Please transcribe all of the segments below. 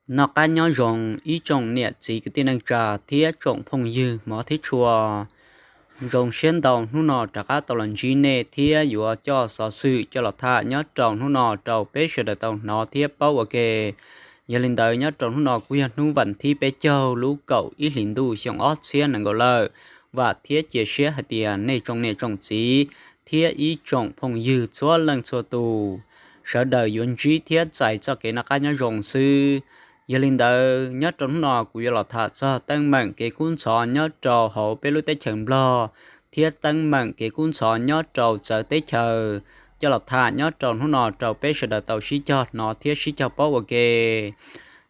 Noj qab nyob zoo ib tsoom niam txiv kwv tij neej tsa thiab tsoom phooj ywg hmov thiab tshua. Zoo siab ntau hnub no rov qab tau los ntsib nej thiab yuav coj xov xwm coj los tham nyob rau hnub no rau peb sawv daws tau hnov thiab paub ua ke. Yog li ntawd nyob rau hnub no kuj yog hnub vas thib peb caug lub kaum ib hlis ntuj xyoo ob txhiab nees nkaum lawm. Vam thiab cia siab hais tias nej tsoom niam tsoom txiv thiab ib tsoom phooj ywg txhua leej txhua tus, sawv daws yuav ntsib thiab txais txoj kev noj qab nyob zoo xwb. Yog li ntawd nyob rau hnub no kuv yuav los tham txog teeb meem kev kub ntxhov nyob rau hauv peb lub teb chaws Nplog thiab teeb meem kev kub ntxhov nyob rau txawv teb chaws coj los tham nyob rau hnub no rau peb sawv daws tau sib cog hnov thiab sib cog paub ua ke.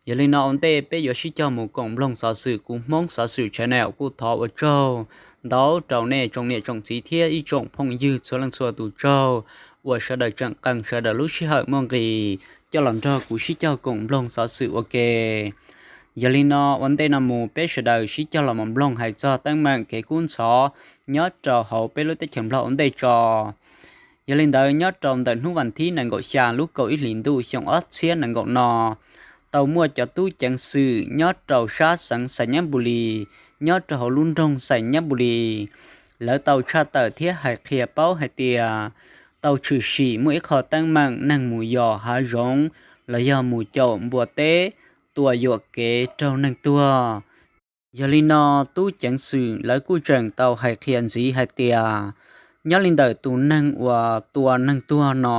Yog li no ua ntej peb yuav sib cog mus koom mloog xov xwm, kuv Hmoob Xov Xwm Channel kuj thov ua tsaug ntau rau nej tsoom niam tsoom txiv thiab ib tsoom phooj ywg txhua leej txhua tus tsaug uas sawv daws tseem qee sawv daws lub sij hawm muaj nqis coj los nrog kuv sib cog koom mloog xov xwm ua ke. Yog li no ua ntej no mus peb sawv daws sib cog los mus mloog hais txog teeb meem kev kub ntxhov nyob rau hauv peb lub teb chaws Nplog ua ntej tso. Yog li ntawd nyob rau ntawm hnub vas thib nees nkaum xya lub kaum ib hlis ntuj xyoo ob txhiab nees nkaum no, tau muaj cov tub ceev xwm nyob rau sab xeev Xais Nyab Npu Lis, nyob rau hauv lub nroog Xais Nyab Npu Lis, lawv tau tshaj tawm thiab hais qhia paub hais tias tau tshwm sim muaj ib qho teeb meem neeg mus yos hav zoov los yog mus caum npua teb, tua yuam kev raug neeg tuag. Yog li no tub ceev xwm lawv kuj tseem tau hais qhia ntxiv hais tias nyob li ntawm tus neeg uas tua neeg tuag no,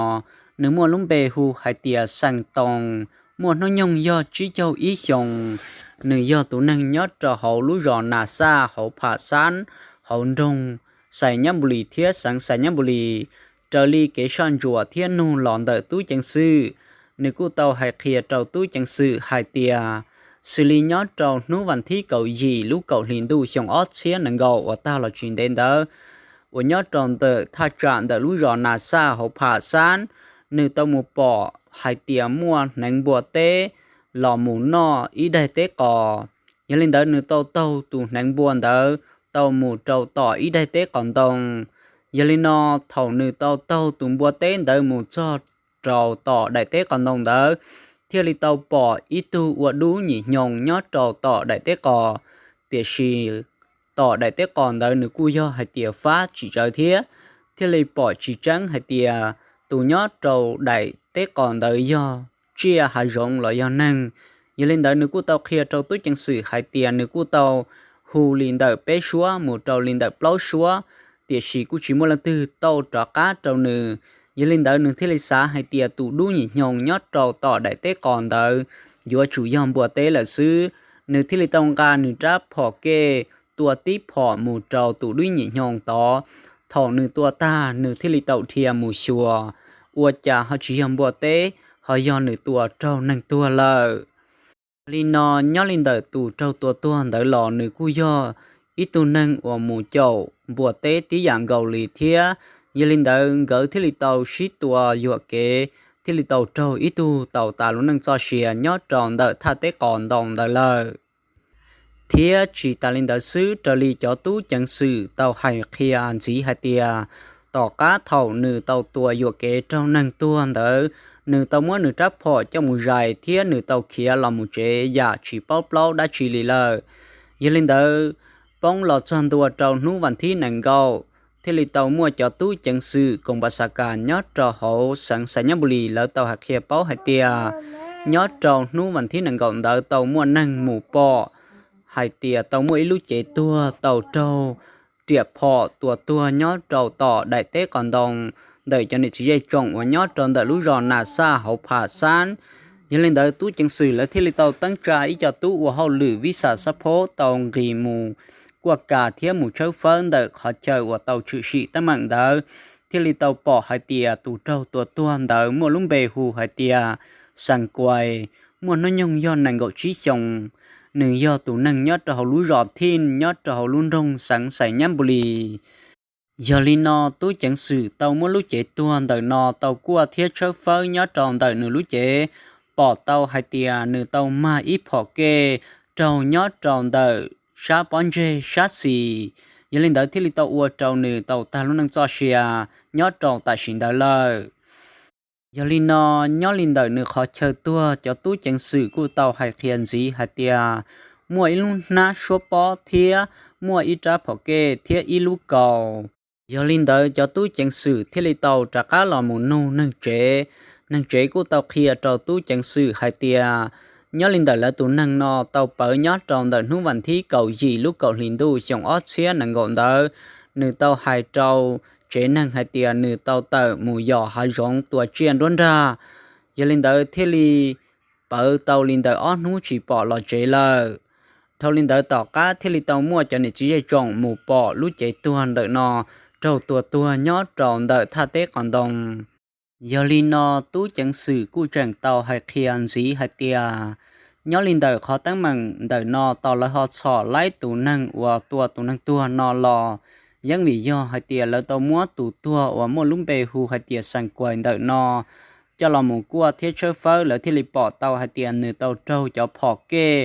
nws muaj lub npe hu hais tias Xeem Toos, muaj hnub nyoog yog tsib caug ib xyoos. Nws yog tus neeg nyob rau hauv lub zos Nas Xaj hauv Pham Xab, hauv nroog Xais Nyab Npu Lis thiab xeev Xais Nyab Npu Lis. Raws li kev soj ntsuam thiab nug los ntawm tub ceev xwm, nws kuj tau hais qhia rau tub ceev xwm hais tias xws li nyob rau hnub vas thib kaum yim lub kaum hlis ntuj xyoo ob txhiab nees nkaum uas tag los tsis ntev ntawd, uas nyob rau ntawm thaj tsam ntawm lub zos Nas Xaj hauv Pham Xab, nws tau mus pom hais tias muaj hneev npua teb los mus noj ib daig teb qos. Yog li ntawd nws tau taug tus hneev npua ntawd tau mus rau tom ib daig teb qos ntoo. Yog li no thaum nws tau taug tus npua teb ntawd mus txog rau tom daim teb qos ntoo ntawd, thiaj li tau pom ib tug ua dub nyim nyoos nyob rau tom daim teb qos. Tiam sis tom daim teb qos ntawd nws kuj yog hais tias fab tsis tsawv thiab, thiaj li pom tsis tseeb hais tias tus nyob rau daim teb qos ntawd yog tsiaj hav zoov los yog neeg. Yog li ntawd nws kuj tau qhia rau tub ceev xwm hais tias nws kuj tau hu li ntawm peb suab mus rau li ntawm plaub suab, tiam sis kuj tsis muaj leej twg tau rov qab rau nws. Yog li ntawd nws thiaj li xav hais tias tus dub nyim nyoos nyob rau tom daim teb qos ntawd yuav tsum yog npua teb lawm xwb. Nws thiaj li tau nqa nws rab phom kej tua tib phom mus rau tus dub nyim nyoos tod. Thaum nws tua tag nws thiaj li tau dhia mus xyuas, ua cas ho tsis yog npua teb, ho yog nws tua raug neeg tuag lawm. Li no nyob li ntawm tus raug tua tuag ntawd los nws kuj yog ib tug neeg uas mus caum npua teb tib yam nkaus li thiab. Yog li ntawd nkawd thiaj li tau sib tua yuam kev, thiaj li tau raug ib tug tau tas lub neej txoj sia nyob rau ntawm thaj teb qos ntoo ntawd lawm. Thiab tsis tas li ntawd xwb, raws li cov tub ceev xwm tau hais qhia ntxiv hais tias tom qab thaum nws tau tua yuam kev raug neeg tuag ntawd, nws tau muab nws rab phom coj mus zais thiab nws tau khiav los mus tsev yam tsis paub plaub dab tsi li lawm. Yog li ntawd, poob los txog ntua rau hnub vas thib nees nkaum, thiaj li tau muaj cov tub ceev xwm koos pas xas kas nyob rau hauv xeev Xais Nyab Npu Lis lawv tau hais qhia paub hais tias nyob rau hnub vas thib nees nkaum ntawd tau muaj neeg mus pom hais tias tau muaj ib lub cev tuag tau raug riam phom tua tuag nyob rau tom daim teb qos ntoo ntawm cov niam txiv zej tsoom uas nyob rau ntawm lub zos Nas Xaj hauv Pham Xab. Yog li ntawd tub ceev xwm lawv thiaj li tau teeb tsa ib co tub ua hauj lwm vis xas xab phob tau nqis mus kuaj kas thiab mus tshawb fawb ntawm qhov chaw uas tau tshwm sim teeb meem ntawd, thiaj li tau pom hais tias tus raug tua tuag ntawd muaj lub npe hu hais tias Xeem Kuais, muaj hnub nyoog yog nees nkaum tsib xyoos. Nws yog tus neeg nyob rau hauv lub zos Thij nyob rau hauv lub nroog xeev Xais Nyab Npu Lis. Yog li no tub ceev xwm tau muab lub cev tuag ntawm no tau kuaj thiab tshawb fawb nyob rau ntawm nws lub cev, pom tau hais tias nws tau mag ib phom kej raug nyob rau ntawm sab pob ntseg sab xis. Yog li ntawd thiaj li tau ua rau nws tau tag lub neej txoj sia nyob rau tam sim ntawd lawm. Yog li no, nyob li ntawm nws qhov chaw tuag cov tub ceev xwm kuj tau hais qhia ntxiv hais tias muaj ib lub hnab suab pob thiab muaj ib rab phom kej thiab ib lub kaus. Yog li ntawd cov tub ceev xwm thiaj li tau rov qab los mus nug neeg tsev. Neeg tsev kuj tau qhia rau tub ceev xwm hais tias nyob li ntawm lawv tus neeg no tau pawv nyob rau ntawm hnub vas thib kaum yim lub kaum hlis ntuj xyoo ob txhiab nees nkaum ntawd, nws tau hais rau tsev neeg hais tias nws tau tawm mus yos hav zoov tua tsiaj nruab nrag. Yog li ntawd thiaj li pawv tau li ntawm ob hnub tsis pom los tsev lawm. Dhau li ntawd tom qab thiaj li tau muaj cov niam txiv zej tsoom mus pom lub cev tuag ntawm no raug tua tuag nyob rau ntawm thaj teb qos ntoo. Yog li no tub ceev xwm kuj tseem tau hais qhia ntxiv hais tias nyob li ntawm qhov teeb meem ntawm no tau lawv ho txhom laib tus neeg uas tua tus neeg tuag no los yeej vim yog hais tias lawv tau muab tus tuag uas muaj lub npe hu hais tias Xeem Kuais ntawm no coj los mus kuaj thiab tshawb fawb, lawv thiaj li pom tau hais tias nws tau raug cov phom kej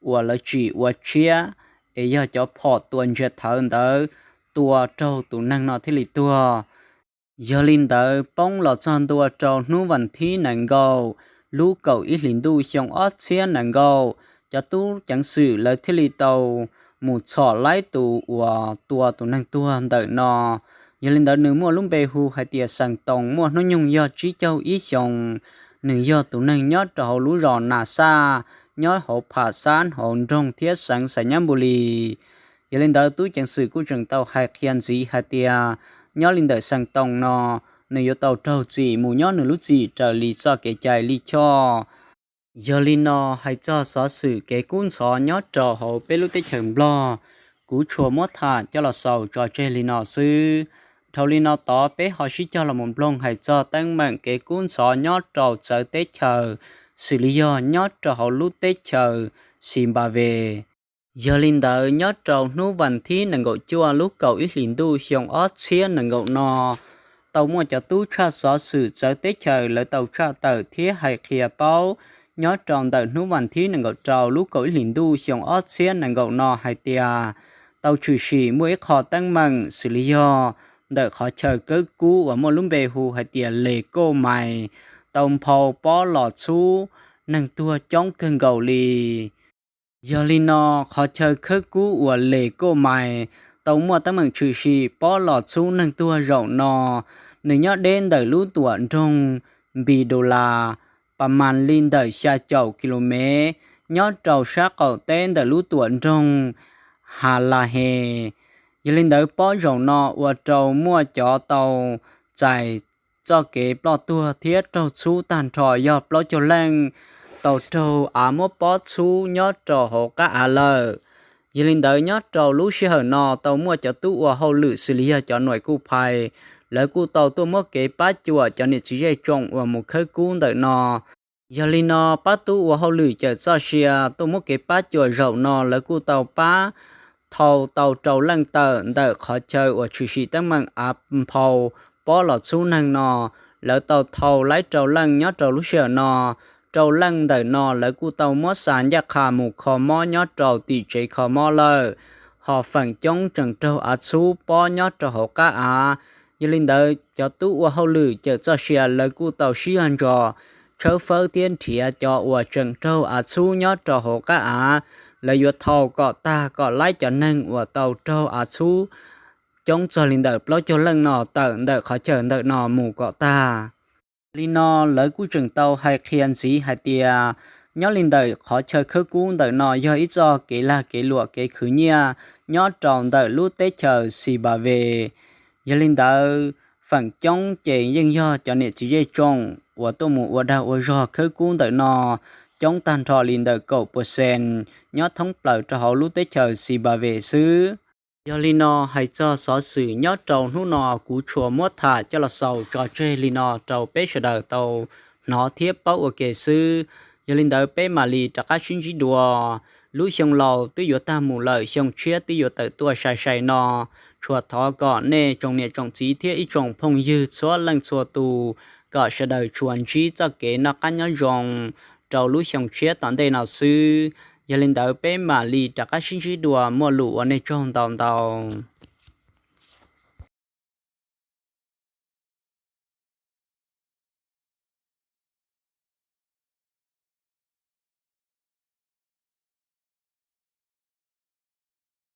uas lawv tsim ua tshiab, es yog cov phom tua ntsia thawv ntawd tua raug tus neeg no thiaj li tuag. Yog li ntawd poob los txog ntua rau hnub vas thib nees nkaum lub kaum ib hlis ntuj xyoo ob txhiab nees nkaum, cov tub ceev xwm lawv thiaj li tau mus txhom laib tus uas tua tus neeg tuag ntawm no. Yog li ntawd nws muaj lub npe hu hais tias Xeem Toos, muaj hnub nyoog yog tsib caug ib xyoos. Nws yog tus neeg nyob rau hauv lub zos Nas Xaj, nyob hauv Pham Xab hauv nroog thiab xeev Xais Nyab Npu Lis. Yog li ntawd tub ceev xwm kuj tseem tau hais qhia ntxiv hais tias nyob li ntawm Xeem Toos no, nws yuav tau raug txim mus nyob nws lub txim raws li txoj kev cai lij choj. Yog li no hais txog xov xwm kev kub ntxhov nyob rau hauv peb lub teb chaws Nplog, kuv tsuas muab tham coj los xaus tso tseg li no xwb. Dhau li no tod peb ho sib cog los mus mloog hais txog teeb meem kev kub ntxhov nyob rau txawv teb chaws, xws li yog nyob rau hauv lub teb chaws Zimbabwe. Yog li ntawd nyob rau hnub vas thib nees nkaum cuaj lub kaum ib hlis ntuj xyoo ob txhiab nees nkaum no, tau muaj cov tub tshaj xov xwm txawv teb chaws lawv tau tshaj tawm thiab hais qhia paub nyob rau ntawm hnub vas thib nees nkaum rau lub kaum ib hlis ntuj xyoo ob txhiab nees nkaum no hais tias tau tshwm sim muaj ib qho teeb meem xws li yog ntawm qhov chaw khawb kub uas muaj lub npe hu hais tias Les Koj Mais tau nphau pob los txhub neeg tuag coob kawg nkaus li. Yog li no qhov chaw khawb kub uas Les Koj Mais tau muaj teeb meem tshwm sim pob los txhub neeg tuag zaum no, nws nyob deb ntawm lub tuam nroog Npis Dos Las pas mas li ntawm xya caum ki lu mev, nyob rau sab qaum teb ntawm lub tuam nroog Has Las Hes. Yog li ntawd pob zaum no ua rau muaj cov tau txais txoj kev ploj tuag thiab raug txhub tag nrho yog plaub caug leej, tau raug av muab pob txhub nyob rau hauv qab av lawm. Yog li ntawd nyob rau lub sij hawm no tau muaj cov tub ua hauj lwm xws li yog cov nuaim kuj phais, lawv kuj tau tuaj muab kev pab cuam cov niam txiv zej tsoom uas mus khawb kub ntawm no. Yog li no pab tub ua hauj lwm cawm txoj sia tuaj muab kev pab cuam zaum no lawv kuj tau pab thau tau rau leej tawm ntawm qhov chaw uas tshwm sim teeb meem av nphau pob los txhub neeg no. Lawv tau thau laib rau leej nyob rau lub sij hawm no. Rau leej ntawm no lawv kuj tau muab xa ncaj qha mus kho mob nyob rau tim tsev kho mob lawm, ho feem coob tseem raug av txhub pob nyob rau hauv qab av. Yog li ntawd cov tub ua hauj lwm cawm txoj sia lawv kuj tau sib zog ntso tshawb fawb thiab nrhiav cov uas tseem raug av txhub nyob rau hauv qab av. Lawv yuav thau kom tag kom laib cov neeg uas tau raug av txhub coob txog li ntawm plaub caug leej no tawm ntawm qhov chaw ntawm no mus kom tag. Li no lawv kuj tseem tau hais qhia ntxiv hais tias nyob li ntawm qhov chaw khawb kub ntawm no yog ib txoj kev lag kev luam kev khwv nyiaj nyob rau ntawm lub teb chaws Zimbabwe. Yog li ntawd feem coob ces yeej yog cov niam txiv zej tsoom uas tuaj mus ua dag ua zog khawb kub ntawm no coob tag nrho li ntawm kaum pua xees nyob thoob plaws rau hauv lub teb chaws Zimbabwe xwb. Yog li no hais txog xov xwm nyob rau hnub no kuv tsuas muab tham coj los xaus tso tseg li no rau peb sawv daws tau hnov thiab paub ua ke xwb. Yog li ntawd peb mam li rov qab sib ntsib dua. Lub xyoo laus twb yuav tag mus lawm, xyoo tshiab twb yuav tawm tuaj sai sai no. Tsuas thov kom nej tsoom niam tsoom txiv thiab ib tsoom phooj ywg txhua leej txhua tus kom sawv daws tsuas ntsib txoj kev noj qab nyob zoo rau lub xyoo tshiab tom ntej no xwb. Yog li ntawd peb mam li rov qab sib ntsib dua, muaj lus ua nej tsaug ntau ntau.